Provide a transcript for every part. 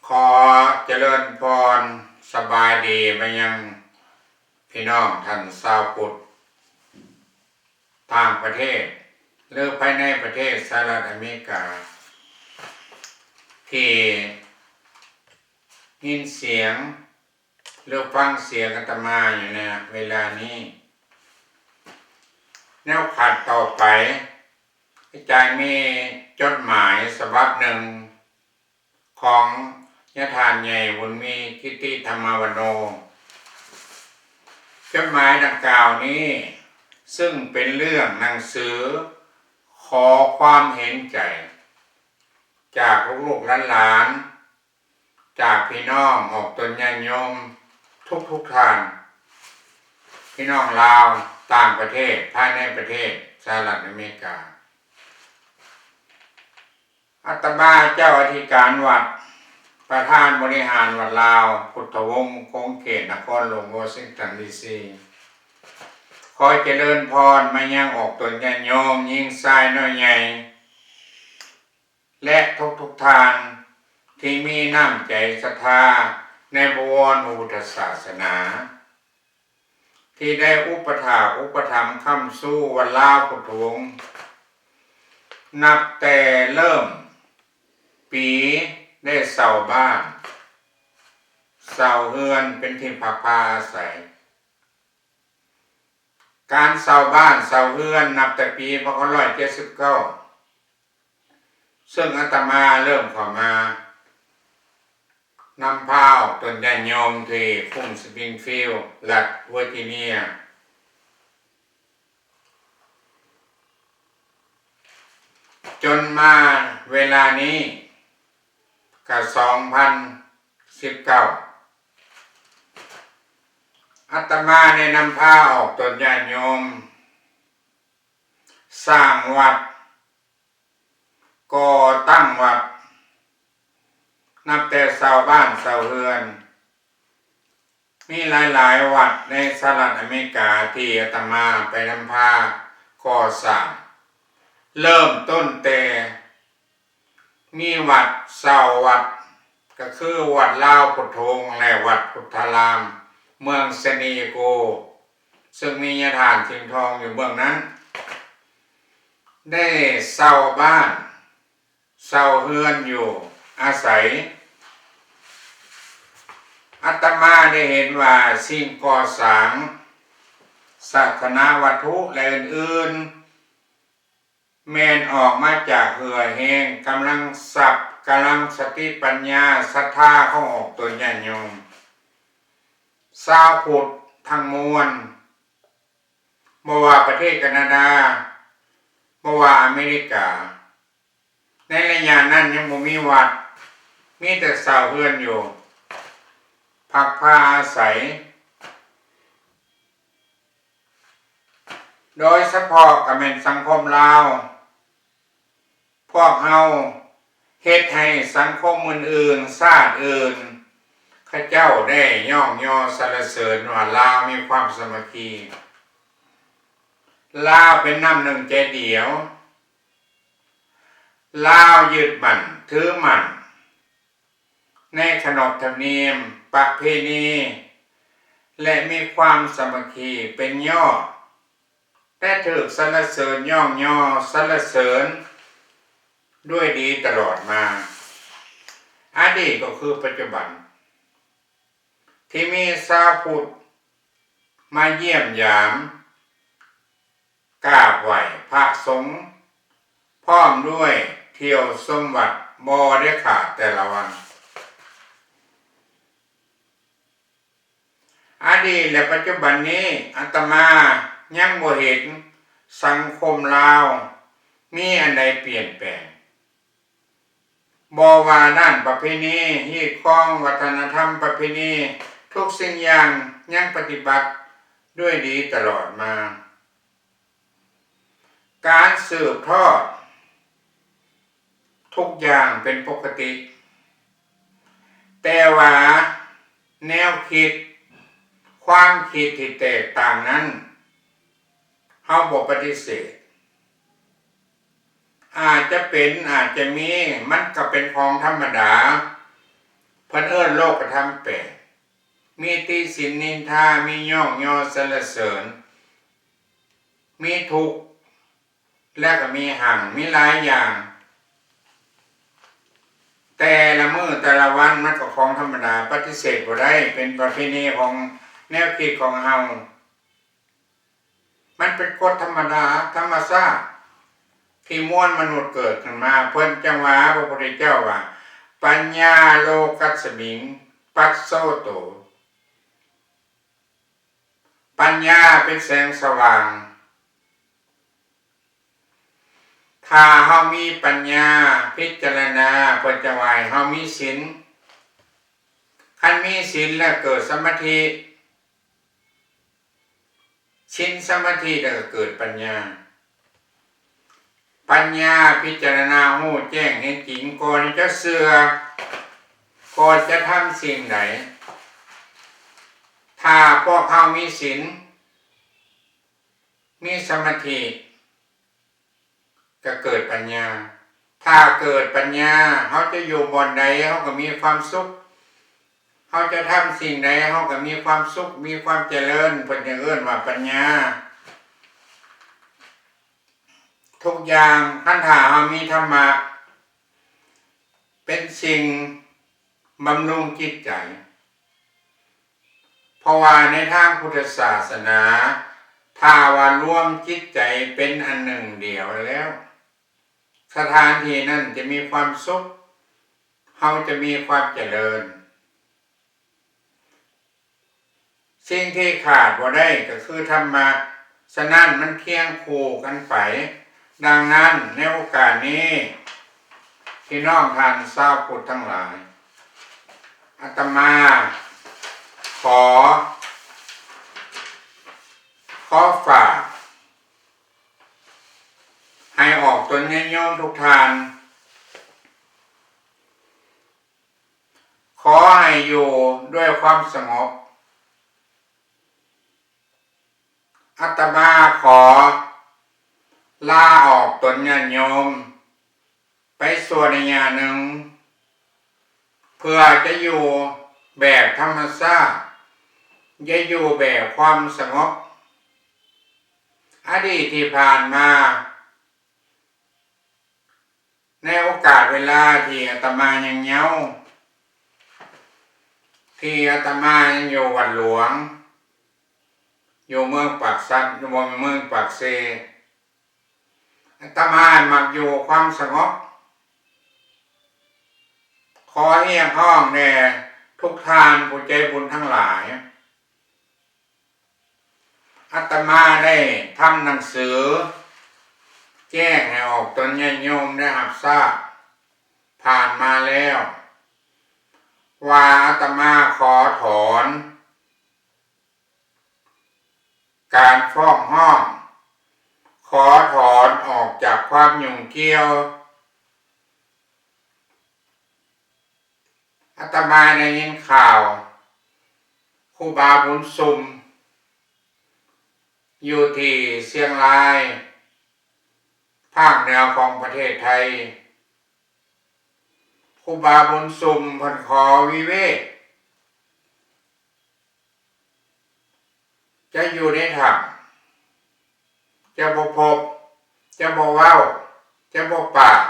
ຂໍຈະເລີນພອນສະບາຍດີມາຍັງພີ່ນ້ອງທ່ານຊາວພຸດຕ່າງປະເທດ ຫຼື ພາຍໃນປະເທດສະຫະລັດອາເມລິກາ ທີ່ຍິນສຽງ ຫຼື ຟັງສຽງອາດຕະມາຢູ່ໃນເວລານີ້. ແນວຂັດຕໍ່ໄປ ອາຈານມີຈົດໝາຍສະບັບໜຶ່ງຂອງຍາທ່ານໃຫຍ່ບຸນມີ ກິດຕິທຳມະວັນໂນ. ຈົດໝາຍດັ່ງກ່າວນີ້ ຊຶ່ງເປັນເລື່ອງໜັງສືຂໍຄວາມເຫັນໃຈຈາກລູກໆຫຼານໆ ຈາກພີ່ນ້ອງອອກຕົນຍາດໂຍມທຸກໆທ່ານ, ພີ່ນ້ອງລາວຕ່າງປະເທດ, ພາຍໃນປະເທດສະຫະລັດອາເມລິກາ. ອາດຕະມາເຈົ້າອະທິການວັດ, ປະທານບໍລິຫານວັດລາວພຸດທະວົງ ຂົງເຂດນະຄອນຫຼວງວໍຊິງຕັນ ດີຊີ ຂໍຈະເລີນພອນມາຍັງອອກຕົນຍາດໂຍມ, ຍິງຊາຍນ້ອຍໃຫຍ່ ແລະ ທຸກໆທ່ານທີ່ມີນ້ຳໃຈສັດທາໃນບໍວອນພະພຸດທະສາສະໜາ ທີ່ໄດ້ອຸປະຖາກອຸປະຖຳຄ້ຳຊູວັດລາວພຸດທະວົງ ນັບແຕ່ເລີ່ມປີໄດ້ເຊົ່າບ້ານເຊົ່າເຮືອນເປັນທີ່ພັກພາອາໄສ. ການເຊົ່າບ້ານເຊົ່າເຮືອນນັບແຕ່ປີພັນເກົ້າຮ້ອຍເຈັດສິບເກົ້າ ເຊິ່ງອາດຕະມາເລີ່ມເຂົ້າມານຳພາອອກຕົນຍາດໂຍມທີ່ຄຸ້ມສະປຣິງຟິວ ລັດເວີຈິເນຍ ຈົນມາເວລານີ້ກະສອງພັນສິບເກົ້າ ອາດຕະມາໄດ້ນຳພາອອກຕົນຍາດໂຍມ ສ້າງວັດ, ກໍ່ຕັ້ງວັດ, ນັບແຕ່ເຊົ່າບ້ານເຊົ່າເຮືອນ, ມີຫຼາຍໆວັດໃນສະຫະລັດອາເມລິກາທີ່ອາດຕະມາໄປນຳພາກໍ່ສ້າງ, ເລີ່ມຕົ້ນແຕ່ ມີວັດເຊົ່າວັດ ກໍຄືວັດລາວພຸດທະວົງ ແລະ ວັດພຸດທະລາມ ເມືອງຊານດີເອໂກ ເຊິ່ງມີຍາທ່ານສິງທອງຢູ່ເບື້ອງນັ້ນ ໄດ້ເຊົ່າບ້ານເຊົ່າເຮືອນຢູ່ອາໄສ. ອາດຕະມາໄດ້ເຫັນວ່າສິ່ງກໍ່ສ້າງສາສະໜາວັດຖຸ ແລະ ອື່ນໆ ແມ່ນອອກມາຈາກເຫື່ອແຮງກຳລັງຊັບ, ກຳລັງສະຕິປັນຍາ, ສັດທາຂອງອອກຕົນຍາດໂຍມ ຊາວພຸດທັງມວນ, ບໍ່ວ່າປະເທດການາດາ, ບໍ່ວ່າອາເມລິກາ. ໃນໄລຍະນັ້ນຍັງບໍ່ມີວັດ, ມີແຕ່ເຊົ່າເຮືອນຢູ່, ພັກພາອາໄສ. ໂດຍສະເພາະກໍແມ່ນສັງຄົມລາວ, ພວກເຮົາເຮັດໃຫ້ສັງຄົມອື່ນໆ, ຊາດອື່ນ, ເຂົາເຈົ້າໄດ້ຍ້ອງຍໍສັນລະເສີນວ່າລາວມີຄວາມສາມັກຄີ, ລາວເປັນນ້ຳໜຶ່ງໃຈດຽວ, ລາວຍຶດໝັ້ນຖືໝັ້ນ ໃນຂະໜົບທຳນຽມປະເພນີ ແລະ ມີຄວາມສາມັກຄີເປັນຍອດ ແລະ ຖືກສັນລະເສີນຍ້ອງຍໍສັນລະເສີນດ້ວຍດີຕະຫຼອດມາ, ອະດີດກໍຄືປັດຈຸບັນ ທີ່ມີຊາວພຸດມາຢ້ຽມຢາມ ກາບໄຫວ້ພະສົງ ພ້ອມດ້ວຍທ່ຽວຊົມວັດບໍ່ໄດ້ຂາດແຕ່ລະວັນ. ອະດີດ ແລະ ປັດຈຸບັນນີ້ ອາດຕະມາຍັງບໍ່ເຫັນສັງຄົມລາວມີອັນໃດປ່ຽນແປງ. ບໍ່ວ່າດ້ານປະເພນີ, ຮີດຄອງ, ວັດທະນະທຳ, ປະເພນີ, ທຸກສິ່ງຢ່າງຍັງປະຕິບັດດ້ວຍດີຕະຫຼອດມາ. ການສືບທອດທຸກຢ່າງເປັນປົກກະຕິ, ແຕ່ວ່າແນວຄິດ, ຄວາມຄິດທີ່ແຕກຕ່າງນັ້ນ ເຮົາບໍ່ປະຕິເສດ. ອາດຈະເປັນ, ອາດຈະມີ, ມັນກໍເປັນຂອງທຳມະດາ. ປະທຳແປດ ມີຕິສິນນິນທາ ມີຍ້ອງຍໍສັນລະເສີນ ມີທຸກ ແລະກໍມີຮັ່ງ ມີຫຼາຍຢ່າງ. ແຕ່ລະມື້ແຕ່ລະວັນມັນກໍຂອງທຳມະດາ ປະຕິເສດບໍ່ໄດ້ ເປັນປະເພນີຂອງແນວຄິດຂອງເຮົາ. ມັນເປັນກົດທຳມະດາ ທຳມະຊາດ ທີ່ມວນມະນຸດເກີດຂຶ້ນມາ. ເພິ່ນຈັ່ງວ່າ ພະພຸດທະເຈົ້າວ່າ ປັນຍາໂລກັດສະມິງ ປັດໂສໂຕ ປັນຍາເປັນແສງສະຫວ່າງ. ຖ້າເຮົາມີປັນຍາພິຈາລະນາ ເພິ່ນຈະວ່າໃຫ້ເຮົາມີສິນ. ຄັນມີສິນແລ້ວເກີດສະມາທິ ສິນສະມາທິແລ້ວກໍເກີດປັນຍາ. ປັນຍາພິຈາລະນາຮູ້ແຈ້ງເຫັນຈິງ ກ່ອນຈະເຊື່ອ ກ່ອນຈະທຳສິ່ງໃດ. ຖ້າພວກເຮົາມີສິນ ມີສະມາທິ ກໍເກີດປັນຍາ. ຖ້າເກີດປັນຍາ ເຮົາຈະຢູ່ບ່ອນໃດ ເຮົາກໍມີຄວາມສຸກ. ເຮົາຈະທຳສິ່ງໃດ ເຮົາກໍມີຄວາມສຸກ ມີຄວາມຈະເລີນ. ເພິ່ນຈຶ່ງເອີ້ນວ່າປັນຍາ. ທຸກຢ່າງ ຄັນຖ້າເຮົາມີທຳມະ ເປັນສິ່ງບຳລຸງຈິດໃຈ. ເພາະວ່າໃນທາງພຸດທະສາສະໜາ ຖ້າວ່າລວມຈິດໃຈເປັນອັນໜຶ່ງດຽວແລ້ວ ສະຖານທີ່ນັ້ນຈະມີຄວາມສຸກ, ເຮົາຈະມີຄວາມຈະເລີນ. ສິ່ງທີ່ຂາດບໍ່ໄດ້ກໍຄືທຳມະ, ສະນັ້ນມັນຄຽງຄູ່ກັນໄປ. ດັ່ງນັ້ນໃນໂອກາດນີ້ ພີ່ນ້ອງທ່ານຊາວພຸດທັງຫຼາຍ, ອາດຕະມາຂໍ, ຂໍຝາກໃຫ້ອອກຕົນຍາດໂຍມທຸກທ່ານ, ຂໍໃຫ້ຢູ່ດ້ວຍຄວາມສະຫງົບ. ອາດຕະມາຂໍລາອອກຕົນຍາດໂຍມໄປຊົ່ວໄລຍະໜຶ່ງ ເພື່ອຈະຢູ່ແບບທຳມະຊາດ, ຈະຢູ່ແບບຄວາມສະຫງົບ. ອະດີດທີ່ຜ່ານມາ, ໃນໂອກາດເວລາທີ່ອາດຕະມາຍັງເຍົາ, ທີ່ອາດຕະມາຍັງຢູ່ວັດຫຼວງ, ຢູ່ເມືອງປາກຊັນ, ບໍ່ແມ່ນເມືອງປາກເຊ, ອາດຕະມາມັກຢູ່ຄວາມສະຫງົບ. ຂໍຮຽກຮ້ອງແດ່ທຸກທ່ານຜູ້ໃຈບຸນທັງຫຼາຍ, ອາດຕະມາໄດ້ທຳໜັງສືແຈ້ງໃຫ້ອອກຕົນຍາດໂຍມໄດ້ຮັບຊາບຜ່ານມາແລ້ວ ວ່າອາດຕະມາຂໍຖອນການຟ້ອງຮ້ອງ, ຂໍຖອນອອກຈາກຄວາມຫຍຸ້ງກ່ຽວ. ອາດຕະມາໄດ້ຍິນຂ່າວ ຄູບາບຸນຊຸມ ຢູ່ທີ່ຊຽງລາຍ ພາກເໜືອຂອງປະເທດໄທ, ຄູບາບຸນຊຸມເພິ່ນຂໍວິເວກ. ຈະຢູ່ໃນຖ້ຳ, ຈະບໍ່ພົບ, ຈະບໍ່ເວົ້າ, ຈະບໍ່ປາກ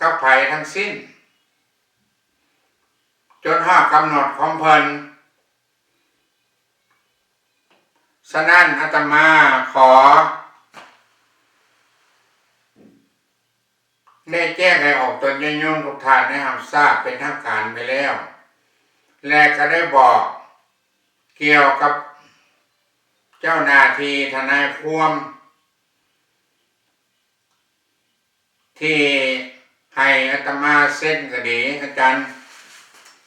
ກັບໃຜທັງສິ້ນ, ຈົນຮອດກຳນົດຂອງເພິ່ນ. ສະນັ້ນ ອາດຕະມາຂໍ ໄດ້ແຈ້ງໃຫ້ອອກຕົນຍາດໂຍມທຸກທ່ານໄດ້ຮັບຊາບເປັນທາງການໄປແລ້ວ ແລະ ກໍໄດ້ບອກກ່ຽວກັບເຈົ້າໜ້າທີ່ທະນາຍຄວາມ ທີ່ໃຫ້ອາດຕະມາເຊັນກໍດີ, ອາຈານ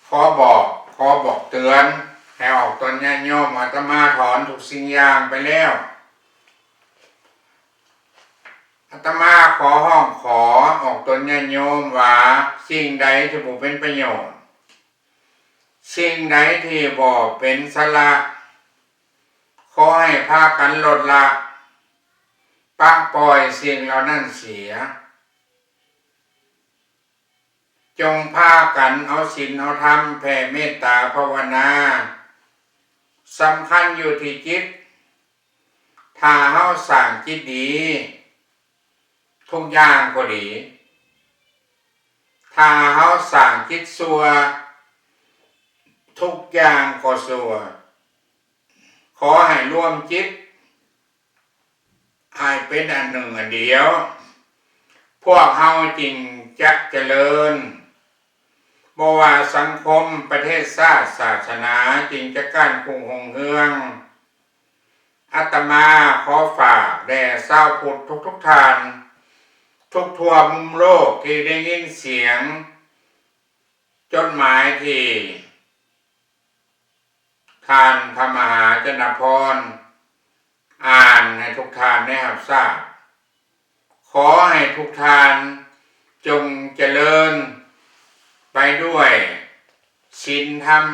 ຂໍບອກ, ຂໍບອກເຕືອນໃຫ້ອອກຕົນຍາດໂຍມ, ອາດຕະມາຖອນທຸກສິ່ງຢ່າງໄປແລ້ວ. ອາດຕະມາຂໍຮ້ອງຂໍອອກຕົນຍາດໂຍມວ່າ ສິ່ງໃດທີ່ບໍ່ເປັນປະໂຫຍດ, ສິ່ງໃດທີ່ບໍ່ເປັນສາລະ, ຂໍໃຫ້ພາກັນລົດລະ, ປະປ່ອຍສິ່ງເຫຼົ່ານັ້ນເສຍ. ຈົ່ງພາກັນເອົາສິນເອົາທຳ ແຜ່ເມດຕາພາວະນາ. ສຳຄັນຢູ່ທີ່ຈິດ. ຖ້າເຮົາສ້າງຈິດດີ, ທຸກຢ່າງກໍດີ. ຖ້າເຮົາສ້າງຈິດຊົ່ວ, ທຸກຢ່າງກໍຊົ່ວ. ຂໍໃຫ້ລວມຈິດໃຫ້ເປັນອັນໜຶ່ງອັນດຽວ, ພວກເຮົາຈຶ່ງຈະຈະເລີນ. ບໍ່ວ່າສັງຄົມ, ປະເທດຊາດ, ສາສະໜາ ຈຶ່ງຈະກ້ານກຸ້ງຮຸ່ງເຮືອງ. ອາດຕະມາຂໍຝາກແດ່ຊາວພຸດທຸກໆທ່ານ, ທຸກທົ່ວມຸມໂລກທີ່ໄດ້ຍິນສຽງຈົດໝາຍທີ່ ທ່ານພະມະຫາຈັນນະພອນ ອ່ານໃຫ້ທຸກທ່ານໄດ້ຮັບຊາບ. ຂໍໃຫ້ທຸກທ່ານຈົ່ງຈະເລີນໄປດ້ວຍສິນທຳ.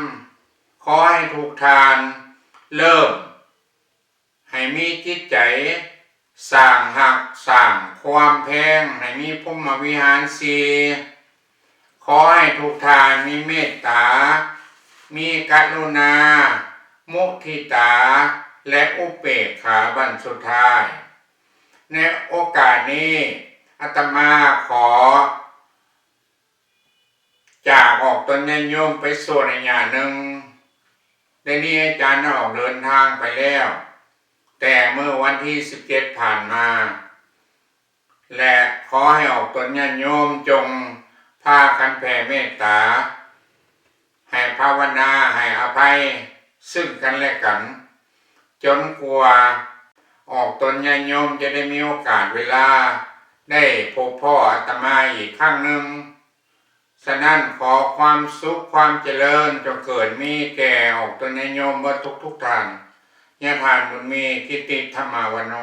ຂໍໃຫ້ທຸກທ່ານເລີ່ມ ໃຫ້ມີຈິດໃຈສ້າງຮັກ, ສ້າງຄວາມແພງ, ໃຫ້ມີພົມມະວິຫານສີ່. ຂໍໃຫ້ທຸກທ່ານມີເມດຕາ, ມີກະລຸນາ, ມຸທິຕາ ແລະ ອຸເບກຂາບັ້ນສຸດທ້າຍ. ໃນໂອກາດນີ້, ອາດຕະມາຂໍ ຈາກອອກຕົນຍາດໂຍມໄປຊົ່ວໄລຍະໜຶ່ງ. ດຽວນີ້ອາຈານໄດ້ອອກເດີນທາງໄປແລ້ວ ແຕ່ມື້ວັນທີສິບເຈັດຜ່ານມາ ແລະ ຂໍໃຫ້ອອກຕົນຍາດໂຍມຈົ່ງພາກັນແຜ່ເມດຕາ, ໃຫ້ພາວະນາ, ໃຫ້ອະໄພຊຶ່ງກັນແລະກັນ, ຈົນກວ່າອອກຕົນຍາດໂຍມຈະໄດ້ມີໂອກາດເວລາໄດ້ພົບພໍ້ອາດຕະມາອີກຄັ້ງໜຶ່ງ. ສະນັ້ນ, ຂໍຄວາມສຸກຄວາມຈະເລີນຈົ່ງເກີດມີແກ່ອອກຕົນຍາດໂຍມເບິດທຸກໆທ່ານ. ຍາທ່ານບຸນມີ ກິດຕິທຳມະວັນໂນ.